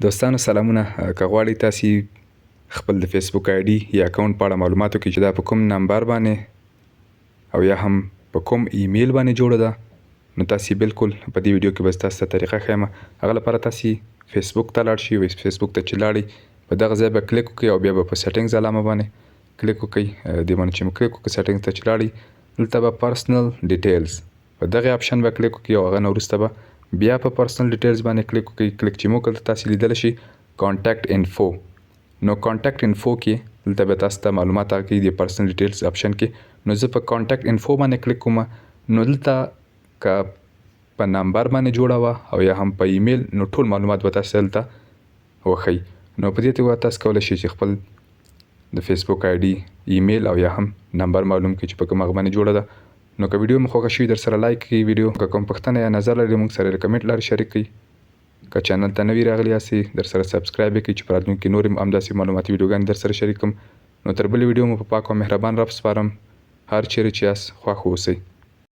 دوستانو سلامونه، که غواړئ تاسو خپل د فیسبوک آی ډي یا اکاونټ په اړه معلومات وکړئ چې دا په کوم نمبر باندې او یا هم په کوم ایمیل باندې جوړه ده، نو تاسو بالکل په دې ویډیو کې به تاسو ته طریقه ښیم. هغه لپاره تاسو فیسبوک ته لاړ شئ. فیسبوک ته چې لاړئ، په دغه ځای به کلیک وکړئ او بیا به په settings علامه باندې کلیک وکړئ. دې باندې چې مو کلیک وکړ، settings ته چې لاړئ، دلته به personal details په دغه option به کلیک وکړئ او هغه نه وروسته به بیا په personal details باندې کلیک وکړئ. کلیک چې مو وکړ، تاسو لیدلی شئ contact info. نو contact info کې دلته به تاسو ته معلومات هغه کوي د personal details option کې. نو زه په contact info باندې کلیک کوم. نو دلته که په نمبر باندې جوړه وه او یا هم په ایمیل، نو ټول معلومات به تاسو دلته وښیي. نو په دې توګه تاسو کولی شئ چې خپل د فیسبوک آی ډي، ایمیل او یا هم نمبر معلوم کړئ چې په کوم هغه باندې جوړه ده. نو که ویډیو مو خوښه شوي، در سره like کړئ ویډیو. که کوم پوښتنه یا نظر لرئ، موږ سره د کمنټ لارې شریک کړئ. که channel ته نوي راغلي یاستئ، در سره subscribe کړئ چې په راتلونکي کې نورې همداسې معلوماتي ویډیوګانې در سره شریک کړم. نو تر بلې ویډیو مو په پاک او مهربان رب سپارم. هر چیرې چې یاست، خوښ اوسئ.